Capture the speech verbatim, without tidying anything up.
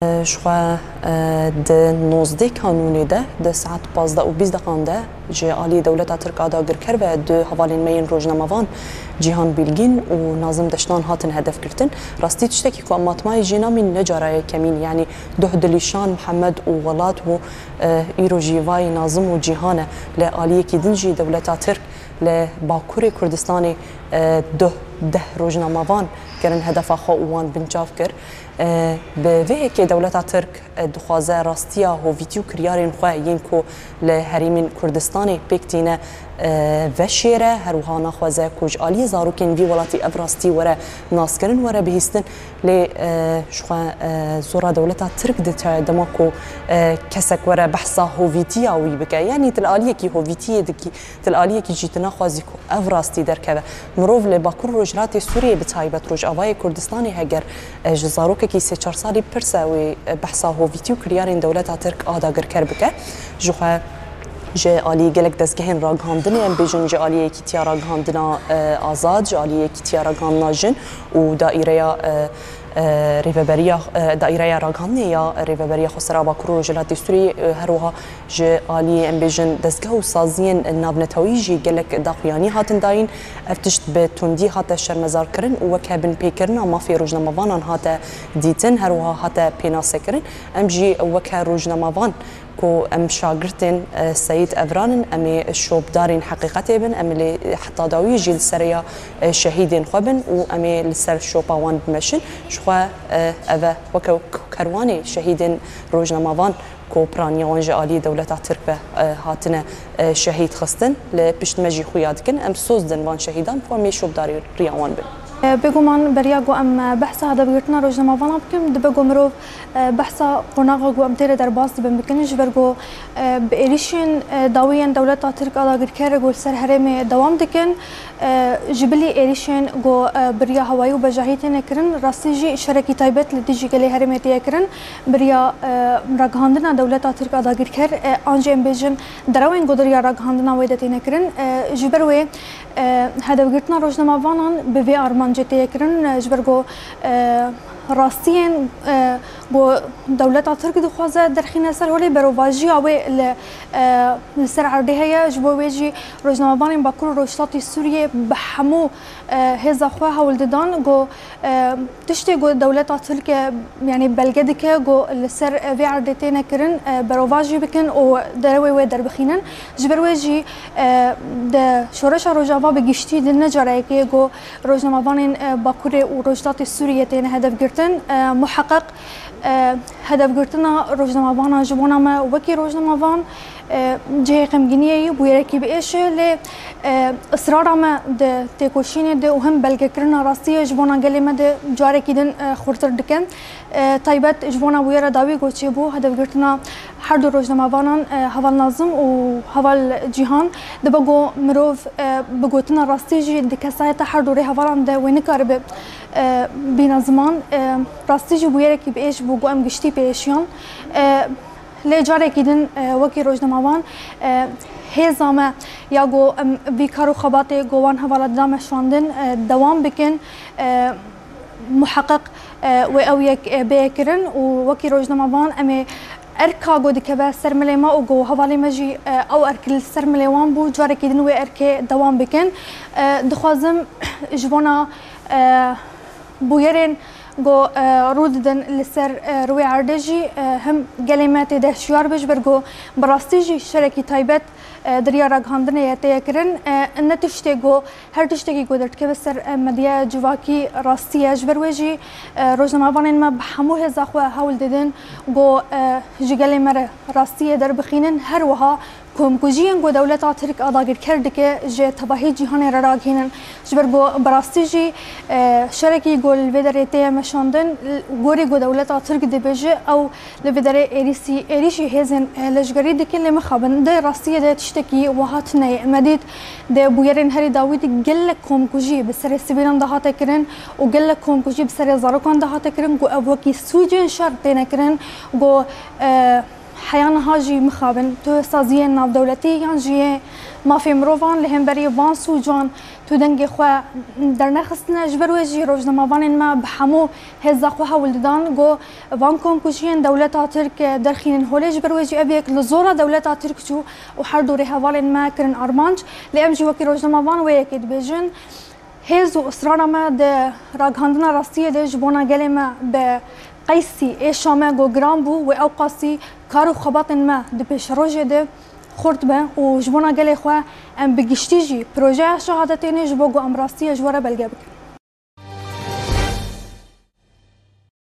Ji xwe, e, di nozdeh Kanûnê de, di saet pazdeh û bîst deqan de ji aliyê dewleta Tirk a dagirker ve du hevalên me yên rojnamevan Cîhan Bîlgîn û Nazim Deştan hatin hedefgirtin. Rastî tiştekî ku em matmayê jê namîn ne cara ye kemîn, yanî duh dilîşan Mihemed û Welat bû, e, îro jî vayê Nazim û Cîhan e. Li aliyekî din jî dewleta Tirk li Bakurê Kurdistanê, e, duh deh rojnamevan kirin hedefa xwe û wan binçav kir. E, bi vê yekê dewleta Tirk, e, dixwaze rastiya hovîtî û kiryarên xwe yên ku li herêmên Kurdistanê pêk tîne, e, veşêre, her wiha naxwaze ku ji aliyê zarokên vî welatî ev rastî were naskirin, were bihîstin. Lê, e, ji xwe, e, zora dewleta Tirk dite dema ku, e, kesek were behsa hovîtiya wî bike. Yanî tu li aliyekî hovîtiyê dikî, tu li aliyekî jî tu naxwazî ku ev rastî derkeve. Mirov li Bakur Rojhilatê Sûriyê, bi taybet Rojavayê Kurdistanê, heger, e, ji zarokekî sê çar salî pirse wê, e, behsa hovîtî û kiryarên dewleta Tirk a dagirker bike. Ji xwe ji aliyê gelek dezgehên ragihandinê, em bêjin ji aliyê Yekîtiya Ragihandina, e, Azad, ji aliyê Yekîtiya Ragihandina Jin û daîreya, e, e, Rêveberiya, e, Daîreya Ragihandinê ya Rêveberiya Xwesera Bakur û Rojhilatê Sûriyê, e, her wiha ji aliyê, em bêjin, dezgeh û saziyên navneteweyî jî gelek daxuyanî hatin dayîn. Ev tişt bi tundî hate şermezarkirin û weke binpêkirina mafê rojnamevanan hate dîtin, her wiha hate pênasekirin. Em jî weke rojnamevan ku em şagirtên, e, Seyîd Evran in, em ê şopdarên heqîqetê bin, em ê lê heta dawiyê jî li ser rêya, e, şehîdên xwe bin û em ê li ser şopa wan bimeşin. Ji xwe, e, ev e weke kerwanê şehîdên rojnamevan ku piraniya wan ji aliyê dewleta Tirk ve, e, hatine, e, şehîd xistin, li pişt me jî xuya dikin. Em soz din van şehîdan ku em ê şopdarî riya wan bin. E, bêguman beriya ku em, e, behsa hedefgirtina rojnamevana bikin, dibe ku mirov, e, behsa qonaxa ku em tê re derbas dibin bikin, ji ber ku, e, bi êrîşên, e, dawî yên dewleta Tirk a dagirker ku li ser herêmê dewam dikin, e, ji bilî êrîşên ku, e, bi riya hewayî û bejahî têne kirin, rastî jî şerekî taybet li dijî gelê herêmê tê kirin, bi riya, e, ragihandina dewleta Tirk a dagirker, e, an jî em bêjin derewên ku di riya ragihandina wê de têne kirin. E, ji ber wê, e, hedefgirtina rojnamevanan bi vê armancê tê kirin, e, ji ber ku, e, rastiyên, e, ku dewleta Tirk dixwaze derxîne ser holê, berovajiya wê li, e, li ser erdê heye. Ji bo wê jî rojnamevanên Bakur û Rojhilatê Sûriyê bi hemû, e, hêza xwe hewl didan ku, e, tiştê ku dewleta Tirk e, yanî belge dike ku li ser, e, vê erdê têne kirin, e, berovajî bikin û derewê wê derbixînin. Ji ber wê jî, e, di Şoreşa Rojava bi giştî di ne careyekê ku rojnamevanên, e, Bakurê û Rojhilatê Sûriyê têne hedefgirtin. E, muheqeq, e, hedefgirtina rojnamevanan ji bona me wekî rojnamevan, e, cihê xemgîniyê ye, bûyerekî bi êş e, lê, e, israra me di têkoşînê de û him belgekirina rastiyê ji bona gelê me de carekî din, e, xurtir dikin. E, taybet ji bona bûyera dawî ku çêbû, hedefgirtina her du rojnamevanan, e, Heval Nazim û Heval Cîhan, dibe ku mirov, e, bi gotina rastî jî di kesayeta her du rêhevalan de wê nikaribe, e, bîne ziman. E, rastî jî bûyerekî bi êş bû ku em giştî pêêşiyan. E, lê carekî din, e, wekî rojnamevan, e, hêza me ya ku em vî kar û xebatê ku wan hevala dida me şandin, e, dewam bikin. E, muheqeq, e, wê ew yek, e, bêye kirin û wekî rojnamevan em ê erka ku dikeve ser milê me û ku hevalê me jî, e, ew erk li ser milê wan bû, carekî din wê erkê dewam bikin. E, dixwazim ji bona, e, bûyerên ku, e, rû didin li ser, e, rûyê erdê jî, e, him gelê me tê de hişyar be, ji ber ku bi rastî jî şerekî taybet, e, di riya ragihandinê ye tê ye kirin. E, ne tiştê ku Her tiştekî ku derdikeve ser, e, medyaya civakî rastî ye. Ji ber wê jî, e, rojnamevanên me bi hemû hêza xwe hewl didin ku, e, ji gelê me re rastiyê derbixînin. Her wiha komkujiyên ku dewleta Tirk a dagirker dike ji tevahî cîhanê re ragihînin. Ji ber ku bi rastî jî, e, şerekî ku li vê derê tê ye meşandin, gorî ku dewleta Tirk dibêje, ew li vê derê êrîsî, êrîşî hêzên, e, leşgerî dikin, lê mixabin. Di rastiyê de tiştekî wiha tune ye. Me dît di bûyerên herî dawî de gelek komkujî bi serê sivîlan de hate kirin û gelek komkujî bi serê zarokan de hate kirin, ku ev wekî sûcên şer têne kirin, ku, e, Heya niha jî mixabin tu saziyên navdewletî yan jî yê mafê mirovan li hemberî van sûcan tu dengê xwe dernexistine. Ji ber wê jî rojnamevanên me bi hemû hêza xwe hewl didan ku van komkujiyên dewleta Tirk derxînin holê. Ji ber wê jî ev yek li zora dewleta Tirk çû û her du rêhevalên me kirin armanc. Lê em jî wekî rojnamevan wê yekê dibêjin. Hêz û israra me di ragihandina rastiyê de ji bona gelê me bi qeysî êşa me ku giran bû, wê ewqasî kar û xebatên me di pêşerojê de xurt be û ji bona gelê xwe em bi giştî jî projeya şehadetê ne ji bo ku em rastiya ji we re belge bikin.